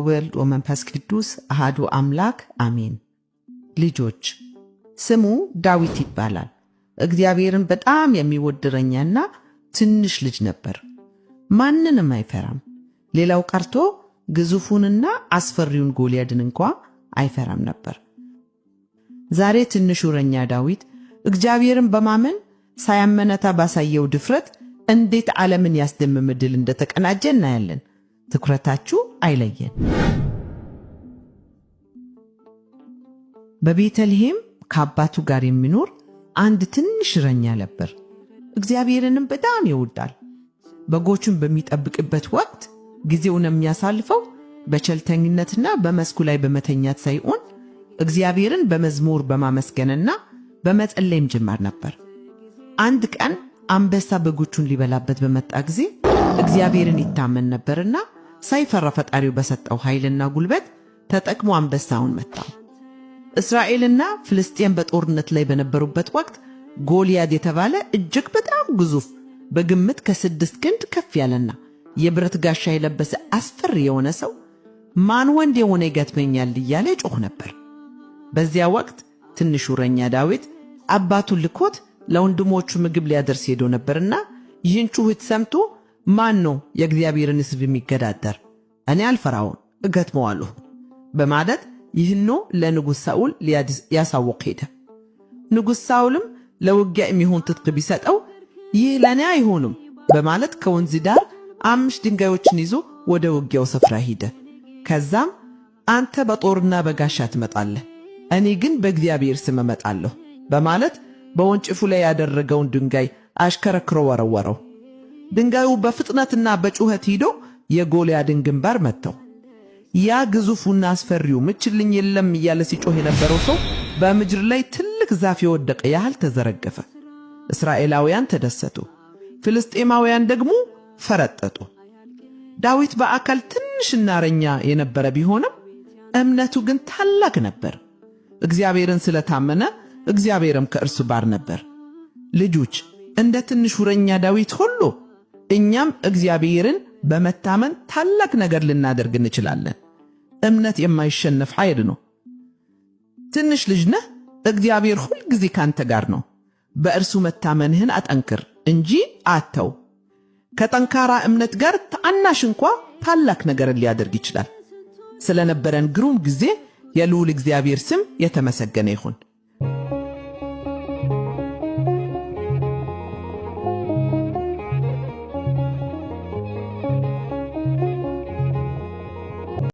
ወወልድ ወመንፈስ ቅዱስ አሃዱ አምላክ አሜን። ልጆች፣ ስሙ ዳዊት ይባላል። እግዚአብሔርን በጣም የሚወድ እረኛና ትንሽ ልጅ ነበር። ማንንም አይፈራም። ሌላው ቀርቶ ግዙፉንና አስፈሪውን ጎልያድን እንኳ አይፈራም ነበር። ዛሬ ትንሹ እረኛ ዳዊት እግዚአብሔርን በማመን ሳያመነታ ባሳየው ድፍረት እንዴት ዓለምን ያስደመመ ድል እንደተቀናጀ እናያለን። ትኩረታችሁ አይለየን። በቤተልሔም ከአባቱ ጋር የሚኖር አንድ ትንሽ እረኛ ነበር። እግዚአብሔርንም በጣም ይወዳል። በጎቹን በሚጠብቅበት ወቅት ጊዜውን የሚያሳልፈው በቸልተኝነትና በመስኩ ላይ በመተኛት ሳይሆን እግዚአብሔርን በመዝሙር በማመስገንና በመጸለይም ጅማር ነበር። አንድ ቀን አንበሳ በጎቹን ሊበላበት በመጣ ጊዜ እግዚአብሔርን ይታመን ነበርና ሳይፈራ ፈጣሪው በሰጠው ኃይልና ጉልበት ተጠቅሞ አንበሳውን መታው። እስራኤልና ፍልስጤም በጦርነት ላይ በነበሩበት ወቅት ጎልያድ የተባለ እጅግ በጣም ግዙፍ፣ በግምት ከ6 ክንድ ከፍ ያለና የብረት ጋሻ የለበሰ አስፈሪ የሆነ ሰው ማን ወንድ የሆነ ይገጥመኛል እያለ ጮኽ ነበር። በዚያ ወቅት ትንሹ እረኛ ዳዊት አባቱን ልኮት ለወንድሞቹ ምግብ ሊያደርስ ሄዶ ነበርና ይህን ጩኸት ሰምቶ ማን ነው የእግዚአብሔርን ሕዝብ የሚገዳደር? እኔ አልፈራውን እገጥመዋለሁ በማለት ይህኖ ለንጉሥ ሳውል ያሳውቅ ሄደ። ንጉሥ ሳውልም ለውጊያ የሚሆን ትጥቅ ቢሰጠው ይህ ለእኔ አይሆንም በማለት ከወንዝ ዳር 5 ድንጋዮችን ይዞ ወደ ውጊያው ስፍራ ሄደ። ከዛም አንተ በጦርና በጋሻ ትመጣለህ፣ እኔ ግን በእግዚአብሔር ስም እመጣለሁ በማለት በወንጭፉ ላይ ያደረገውን ድንጋይ አሽከረክሮ ወረወረው። ድንጋዩ በፍጥነትና በጩኸት ሂዶ የጎልያድን ግንባር መታው። ያ ግዙፉና አስፈሪው ምችልኝ የለም እያለ ሲጮህ የነበረው ሰው በምድር ላይ ትልቅ ዛፍ የወደቀ ያህል ተዘረገፈ። እስራኤላውያን ተደሰቱ፣ ፍልስጤማውያን ደግሞ ፈረጠጡ። ዳዊት በአካል ትንሽና እረኛ የነበረ ቢሆንም እምነቱ ግን ታላቅ ነበር። እግዚአብሔርን ስለታመነ እግዚአብሔርም ከእርሱ ጋር ነበር። ልጆች፣ እንደ ትንሹ እረኛ ዳዊት ሁሉ እኛም እግዚአብሔርን በመታመን ታላቅ ነገር ልናደርግ እንችላለን። እምነት የማይሸነፍ ኃይል ነው። ትንሽ ልጅ ነህ፣ እግዚአብሔር ሁል ጊዜ ካንተ ጋር ነው። በእርሱ መታመንህን አጠንክር እንጂ አተው። ከጠንካራ እምነት ጋር ታናሽ እንኳ ታላቅ ነገርን ሊያደርግ ይችላል። ስለነበረን ግሩም ጊዜ የልዑል እግዚአብሔር ስም የተመሰገነ ይሁን።